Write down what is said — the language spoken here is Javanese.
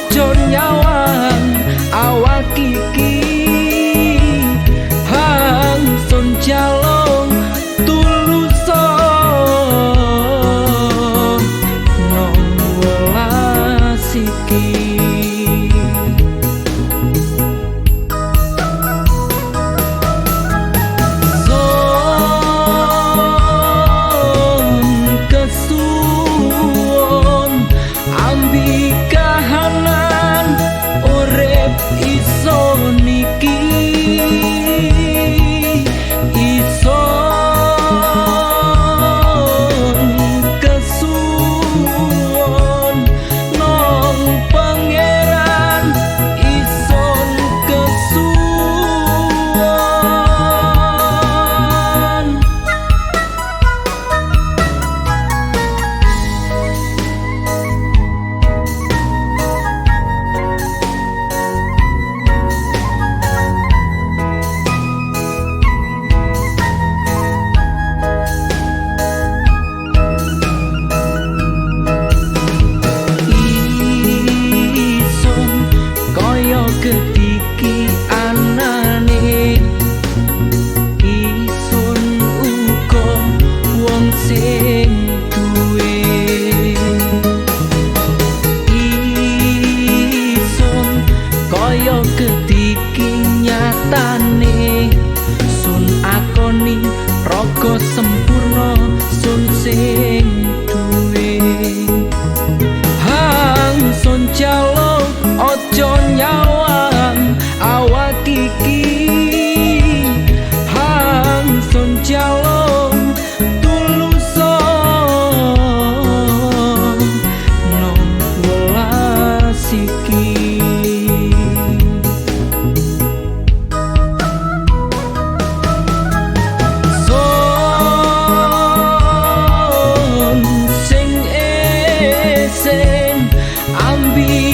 ojo nyawang awak iki. Hang sun jaluk tulus nong welas iki. Ketiki anane isun uga wong sing duwe, isun kaya ketiki nyatane sun akoni raga sempurna sun sing duwe. Hang sun jaluk ojo nyawang awak iki. Hang sun jaluk tulus nong welas iki. Sun sing esen ambi